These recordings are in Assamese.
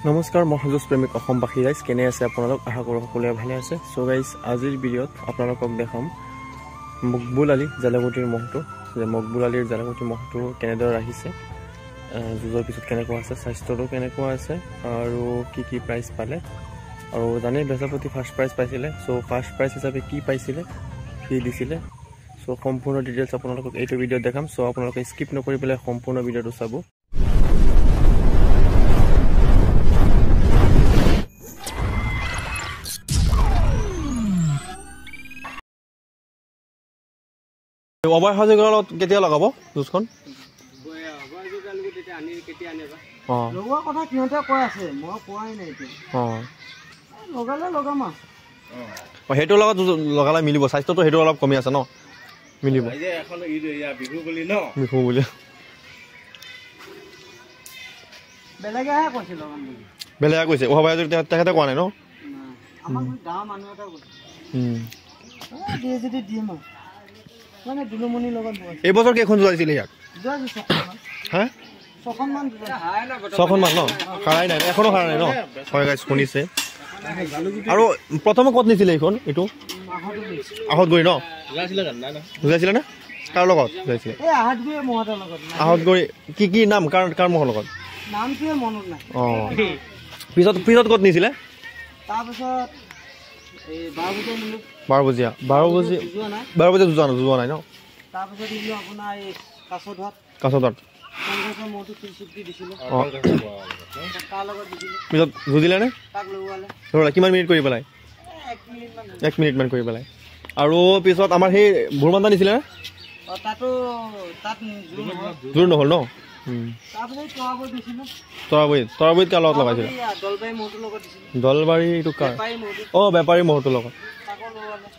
নমস্কাৰ মহাযুঁজ প্ৰেমিক অসমবাসী ৰাইজ, কেনে আছে আপোনালোক? আশা কৰোঁ সকলোৱে ভালে আছে। চ' গাইজ, আজিৰ ভিডিঅ'ত আপোনালোকক দেখাম মকবুল আলী জালাগুটিৰ মহটো, যে মকবুল আলীৰ জালাগুটি মহটো কেনেদৰে ৰাখিছে, যুঁজৰ পিছত কেনেকুৱা আছে, স্বাস্থ্যটো কেনেকুৱা আছে আৰু কি কি প্ৰাইজ পালে। আৰু জানেই বেচাপতি ফাৰ্ষ্ট প্ৰাইজ পাইছিলে, চ' ফাৰ্ষ্ট প্ৰাইজ হিচাপে কি পাইছিলে, কি দিছিলে, চ' সম্পূৰ্ণ ডিটেইলছ আপোনালোকক এইটো ভিডিঅ'ত দেখাম। চ' আপোনালোকে স্কিপ নকৰি পেলাই সম্পূৰ্ণ ভিডিঅ'টো চাব। অভয় হাজৰিকাৰ লগত কেতিয়া লগাব যুঁজখন? লগোৱা কথা সিহঁতে কৈ আছে, মই কোৱাই নাই এতিয়া। লগালে লগাম আৰু। সেইটোৰ লগত লগালে মিলিব, স্বাস্থ্যটো সেইটো অলপ কমি আছে ন, মিলিব। বিহু বুলি ন, বিহু বুলি বেলেগেহে কৈছে লগাম বুলি। বেলেগে কৈছে, অভয় হাজৰিকা তেখেতে কোৱা নাই ন? আমাক গাঁৱৰ মানুহ এটা কৈছে, দিয়ে যদি দিম আৰু। মানে দুলুমণিৰ লগত। এইবছৰ কেইখন যোৱাইছিলে ইয়াক? হা, ছখনমান ন? হাৰাই নাই, এখনো হাৰা নাই ন? হয় গাইজ, শুনিছে। আৰু প্ৰথমে ক'ত নিছিলে এইখন? এইটো আহতগুৰি ন? বুজাইছিলে নে কাৰ লগত বুজাইছিলে? আহতগুৰি কি কি নাম, কাৰ কাৰ মহৰ লগত? অঁ, পিছত পিছত ক'ত নিছিলে? তাৰপিছত বাৰবজীয়া, বাৰবজীয়া, বাৰবজীয়া যোৱা যোৱা নাই ন? তাৰপিছত আপোনাৰ এই কাছধোৱাত, কাছধোৱাত পিছত যুঁজিলে নে? ধৰা কিমান মিনিট কৰি পেলাই? এক মিনিটমান কৰি পেলাই। আৰু পিছত আমাৰ সেই ভোৰমান্দা নিছিলে নে? জোৰ নহ'ল ন? তৰাবৰীত, তৰাবৰীত কাৰ লগত লগাইছিলে? দলবাৰী এইটো কাৰ? অঁ, বেপাৰী মহটোৰ লগত।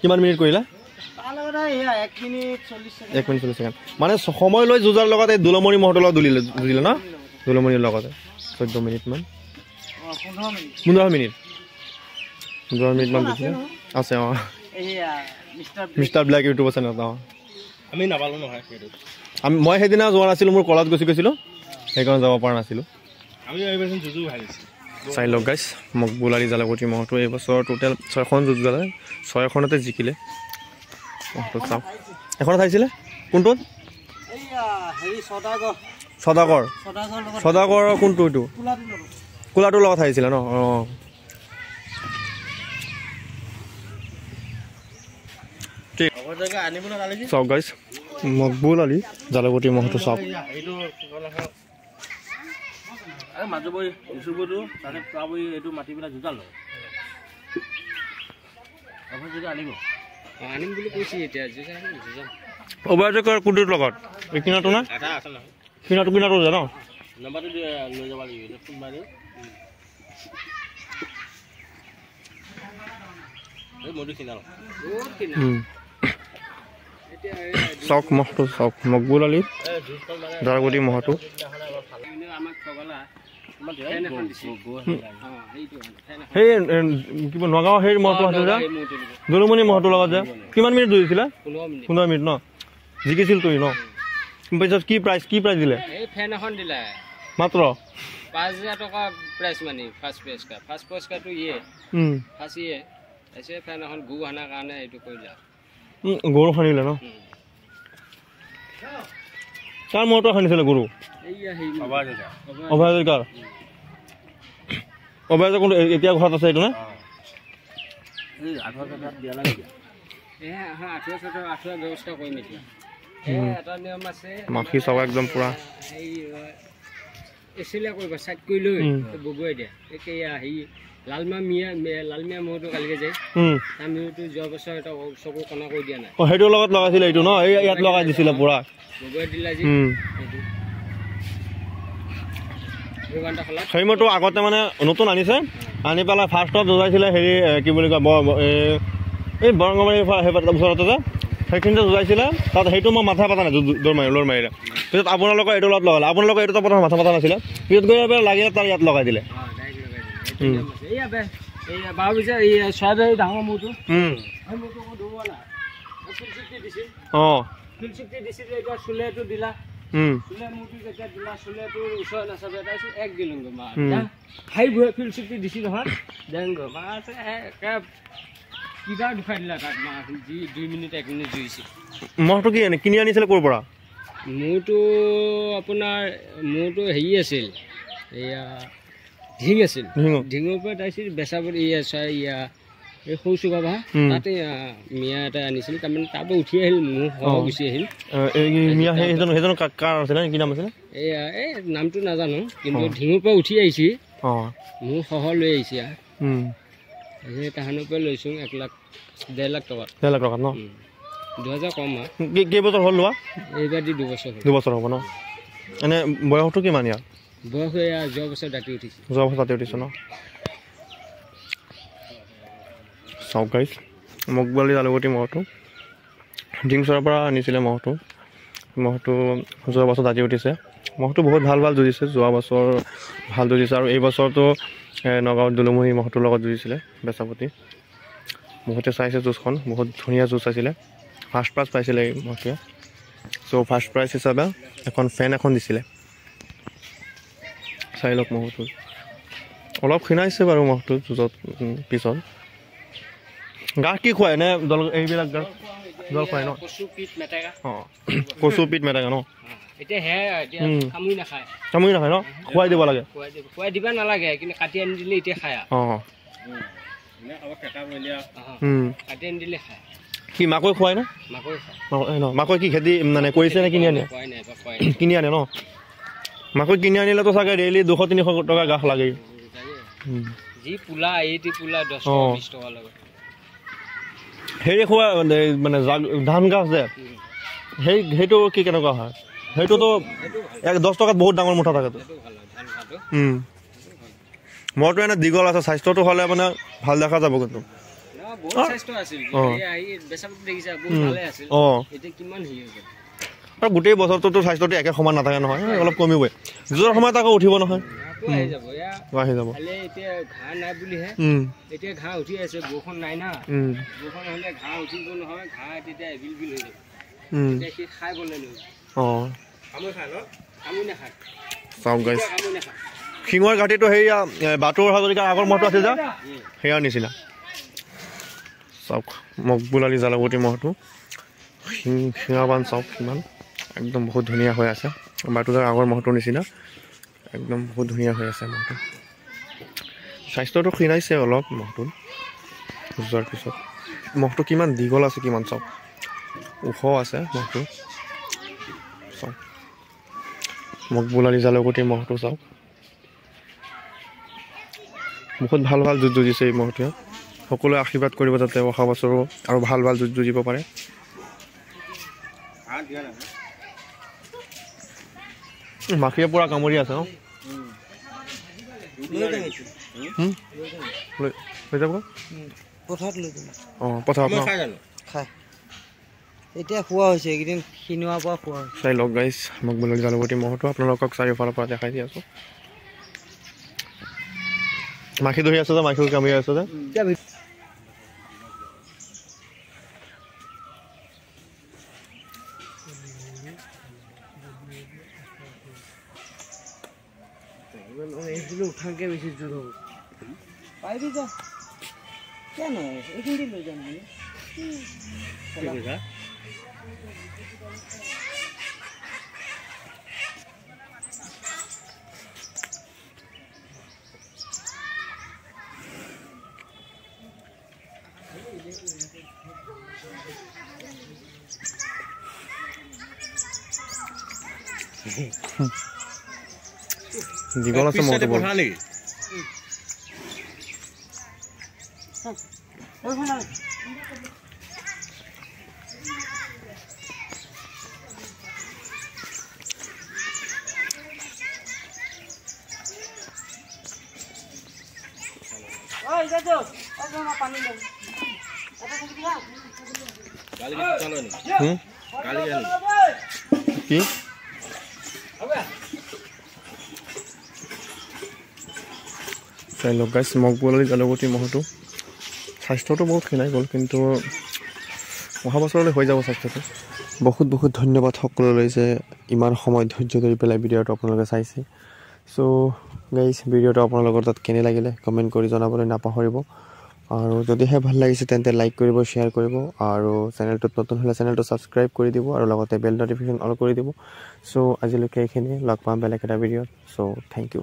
কিমান মিনিট কৰিলা? এক মিনিট চল্লিছ ছেকেণ্ড। মানে সময় লৈ যুঁজাৰ লগত এই দুলমণি মহটোৰ লগত দুলিলে, যুঁজিলে ন? দুলমণিৰ লগতে 14 মিনিটমান, 15 মিনিট, 15 মিনিটমান যুঁজিলে আছে। অঁ, মিষ্টাৰ ব্লেক ইউটিউবৰ চেনেলত। অঁ, আমি নাপালোঁ নহয় সেইটো। আমি মই সেইদিনা যোৱা নাছিলোঁ, মোৰ কলাত গুচি গৈছিলোঁ, সেইকাৰণে যাব পৰা নাছিলোঁ। চাই লওক গাইছ, মকবুল আলী জালাগুটি মহটো এইবছৰ টোটেল 6খন যুঁজ যুঁজালে, 6খনতে জিকিলে। মহটো চাওক, এখনত আহিছিলে কোনটোত? সদাগৰ, সদাগৰৰ কোনটো? এইটো কোলাটোৰ লগত আহিছিলে ন? অঁ, ঠিক। চাওক গাইছ, মকবুল আলী জালাগুটি মহটো চাওক। কোনটোৰ লগত? এই কিনাটো না? কিনাটো, কিনাটো যে ন? চাওক মহটো, চাওক মকবুল আলী জালাগুটি মহটো। সেই কিবা নগাঁও সেই মহটো আছিল যে, দুলুমণি মহটোৰ লগত যে কিমান মিনিট যুঁজিছিলে? 15 মিনিট ন? জিকিছিল তুই ন? পিছত কি প্ৰাইজ, কি প্ৰাইজ দিলে? ফেন এখন দিলে মাত্ৰ 5000 টকা প্ৰাইজ মানি। ফাৰ্ষ্ট পুৰস্কাৰ, ফাৰ্ষ্ট পুৰস্কাৰটো ইয়ে, ফাৰ্ষ্ট ইয়ে। তাৰপিছত ফেন এখন গু সানাৰ কাৰণে এইটো কৰিলে, গৰু সানিলে ন? কাৰ মহটো সানিছিলে গৰু? অভয় হাজৰিকাৰ। অভয় হাজৰিকাৰ কোনটো এতিয়া ঘৰত আছে এইটো নে? মাখি চাব একদম পুৰা। এচিলা কৰিব চাইড কৰি লৈ বগুৱাই দিয়া। এতিয়া হেৰি লালমা মিয়া, লালমিয়া মহটো কালিকে যায়, তাৰ মিহুটো যোৱা বছৰ এটা চকু কণা কৰি দিয়া নাই। অঁ, সেইটোৰ লগত লগাইছিলে এইটো ন? এই ইয়াত লগাই দিছিলে পুৰা, বগুৱাই দিলা যে। সেই মহটো আগতে মানে নতুন আনিছে, আনি পেলাই ফাৰ্ষ্টত যুঁজাইছিলে হেৰি কি বুলি কয়, এই বৰংগবাৰী সেই ওচৰতে যে সেইখিনিতে যুঁজাইছিলে, তাত সেইটো মই মাথা পতা নাই, দৌৰ মাৰি দৌৰ মাৰিলে। পিছত আপোনালোকৰ এইটো লগত লগালে, আপোনালোকৰ এইটো প্ৰথম মাথা পতা নাছিলে, পিছত গৈ পেলাই লাগিলে তাৰ ইয়াত লগাই দিলে। অঁ, চুলে মূৰটো যেতিয়া দিলা, চুলেটো ওচৰত নাচাবে, তাৰপিছত এক দিলোঁগৈ। হাই ভুৱে ফিল চুটি দিছি নহয় ডেংগ মাছ কিবা দুখাই দিলা তাত মাছ যি 2 মিনিট 1 মিনিট জুইছে। মহটো কি কিনি আনিছিলে ক'ৰ পৰা? মোৰটো আপোনাৰ মোৰটো হেৰি আছিল, এয়া ঢিং আছিল, ঢিঙৰ পৰা তাৰপিছত বেচাবত এয়া চাই ইয়া এই সৰু চুকা বাঁহ তাতে মিয়া এটা আনিছিল, তাৰমানে তাৰ পৰা উঠি আহিল, মোৰ সহ গুচি আহিল। মিয়া সেইজন কাৰ আছিলে, কি নাম আছিলে? এয়া এই নামটো নাজানো, কিন্তু ঢিঙৰ পৰা উঠি আহিছে, মোৰ সহ লৈ আহিছে। সেই তাহানৰ পৰা লৈছোঁ 1 লাখ 1.5 লাখ টকাত। 1.5 লাখ টকাত ন? 2000 কম হয়। কেইবছৰ হ'ল লোৱা? এইবাৰ দি 2 বছৰ হ'ল। 2 বছৰ হ'ব ন? এনে বয়সটো কিমান ইয়াৰ? বয়স এয়া যোৱা বছৰ দাঁতি উঠিছে। যোৱা বছৰ দাঁতি উঠিছে ন? চাওক গাইজ, মকবুল আলী জালুগুটি মহটো ডিংচৰৰ পৰা আনিছিলে। মহটো মহটো যোৱা বছৰ দাঁতি উঠিছে। মহটো বহুত ভাল ভাল যুঁজিছে, যোৱা বছৰ ভাল যুঁজিছে আৰু এই বছৰটো নগাঁৱত দুলুমুহি মহটোৰ লগত যুঁজিছিলে বেচাপতি। বহুতে চাইছে যুঁজখন, বহুত ধুনীয়া যুঁজ আছিলে। ফাৰ্ষ্ট প্ৰাইজ পাইছিলে এই মহটোৱে। চ' ফাৰ্ষ্ট প্ৰাইজ হিচাপে এখন ফেন এখন দিছিলে। চাই লওক মহটো অলপ ক্ষীণাইছে বাৰু মহটো যুঁজত পিছত। গাহ কি খুৱাই নে জল এইবিলাক গাহ জল খুৱাই ন? অঁ, কচু পিঠ মেটেকা ন? কামুৰি নাখায় ন? খুৱাই দিব লাগে। খুৱাই দিব নালাগে, কিন্তু কাটি আনি দিলে এতিয়া খায়। অঁ, কাটি আনি দিলে খায়। কি মাকৈ খুৱাই নে? মাকৈ কি খেতি মানে কৰিছে নে কিনি আনে? কিনি আনে ন? মাকৈ কিনি আনিলেতো চাগে ডেইলি 200-300 টকা গাহ লাগে। যি পোলা এইটি পোলা 10 টকা 20 টকা লাগে। হেৰি খোৱা মানে ধান গাছ যে, সেইটো কি কেনেকুৱা হয়? সেইটোতো 10 টকাত বহুত ডাঙৰ মুঠা থাকেতো। মইতো এনে দীঘল আছে, স্বাস্থ্যটো হ'লে মানে ভাল দেখা যাব কিন্তু। আৰু গোটেই বছৰটোতো স্বাস্থ্যটো একে সমান নাথাকে নহয়, অলপ কমিবই। যুঁজৰ সময়ত আকৌ উঠিব নহয়, আহি যাব। চাওক গাইজ, শিঙৰ ঘাটিটো সেয়া বাটৰ হাজৰিকাৰ আগৰ মহটো আছিল যে, সেয়া নিচিনা। চাওক মকবুল আলী জালুগুটি মহটো শিঙাবান চাওক কিমান একদম বহুত ধুনীয়া হৈ আছে। বাটুদাৰ আগৰ মহটোৰ নিচিনা একদম বহুত ধুনীয়া হৈ আছে মহটো। স্বাস্থ্যটো ক্ষীণাইছে অলপ মহটোৰ যোৱাৰ পিছত। মহটো কিমান দীঘল আছে কিমান চাওক, ওখ আছে মহটো। চাওক মকবুল আলী জালুগুটি মহটো চাওক, বহুত ভাল ভাল যুঁজ যুঁজিছে এই মহটোৱে। সকলোৱে আশীৰ্বাদ কৰিব যাতে অহা বছৰো আৰু ভাল ভাল যুঁজ যুঁজিব পাৰে। মাখিয়ে পুৰা কামুৰি আছে ন? লৈ যাব অঁ, পথাৰত খায়। এতিয়া খোৱা হৈছে, এইকেইদিন ক্ষীণোৱাৰ পৰা খোৱা হৈছে। চাই লওক গাইজ, মকবুল আলী জালুগুটি মহটো আপোনালোকক চাৰিওফালৰ পৰা দেখাই দি আছোঁ। মাখি ধৰি আছে যে, মাখিও কামুৰি আছে যে। উঠাকে বেছি জোৰ হ'ব পাৰিবি যা, কেন এইখিনি লৈ যাম। দীঘল আছে মহটো বহুত। কি চাই লওক গাইজ, মকবুল আলী জালুগুটি মহটো স্বাস্থ্যটো বহুত ক্ষীণাই গ'ল, কিন্তু অহা বছৰলৈ হৈ যাব স্বাস্থ্যটো। বহুত বহুত ধন্যবাদ সকলোলৈ যে ইমান সময় ধৈৰ্য ধৰি পেলাই ভিডিঅ'টো আপোনালোকে চাইছে। চ' গাইজ, ভিডিঅ'টো আপোনালোকৰ তাত কেনে লাগিলে কমেণ্ট কৰি জনাবলৈ নাপাহৰিব। আৰু যদিহে ভাল লাগিছে তেন্তে লাইক কৰিব, শ্বেয়াৰ কৰিব, আৰু চেনেলটোত নতুন হ'লে চেনেলটো ছাবস্ক্ৰাইব কৰি দিব আৰু লগতে বেল নটিফিকেশ্যন অল কৰি দিব। চ' আজিলৈকে এইখিনিয়ে, লগ পাম বেলেগ এটা ভিডিঅ'ত। চ' thank U.